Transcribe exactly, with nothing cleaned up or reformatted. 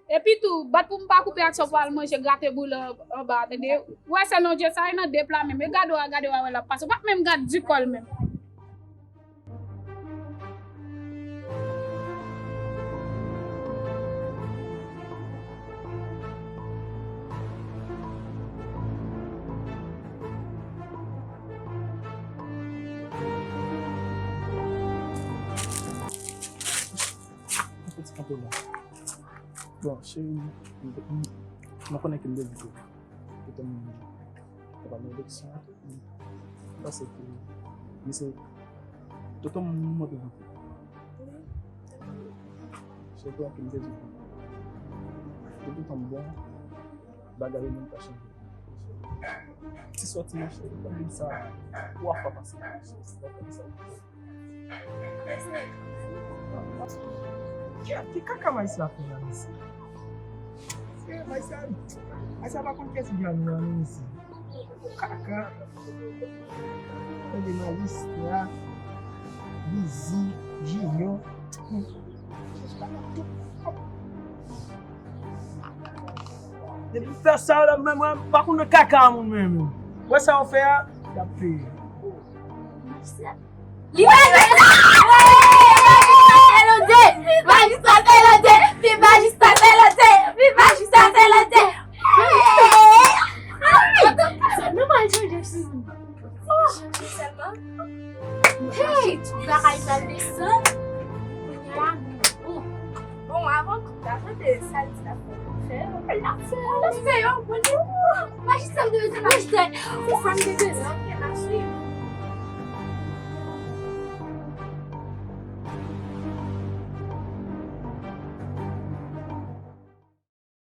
Epi tou, bat pou m pa koupe ak sa w pral manje, grate boul an- anba, tande? Ou wè se non Dye sa, e nan de pla menm. E gade w a, gade w a, wè l ap pase. Ou pa t menm gad di kò l menm. Yon piti kanpe la. Bon, cheri, m, m, m konnen ke m te di ke tonton m te pral nan eleksyon an tou. M panse ke li se tonton m mwen te vote. Cheri, konnen ke m te di ke tonton m bon, bagay yo menm pa chanje. Ti sòti, monchè, ou konn sa, twa fwa pase, monchè, se pa konn sa. Ki, ki kaka Maïs la fè la, mesye? Se Maïs la, Maïs la pa konn kiyès ki djòl nou an, mesye. Kaka. Tande Maïs la, Bizi, Junior. Depi fè sa la, mwen, mwen, pa konn kaka moun menm. Wè sa w fè a, y ap peye. Li pa Majistra Pèlonde! Majistra Pèlonde! Viv Majistra Pèlonde! Viv Majistra Pèlonde! Sa nou pral chanje sou nou. Chanje sèlman. Hey! Tout bagay pral desann. Kounye a, nou bon. Bon, avan tout, avan de sa l di l ap fè, l ap fè. L ap fè, l ap fè, yo, bon, majistra m te bezwen majistra. Se sa m te bezwen. Ok, n ap swiv.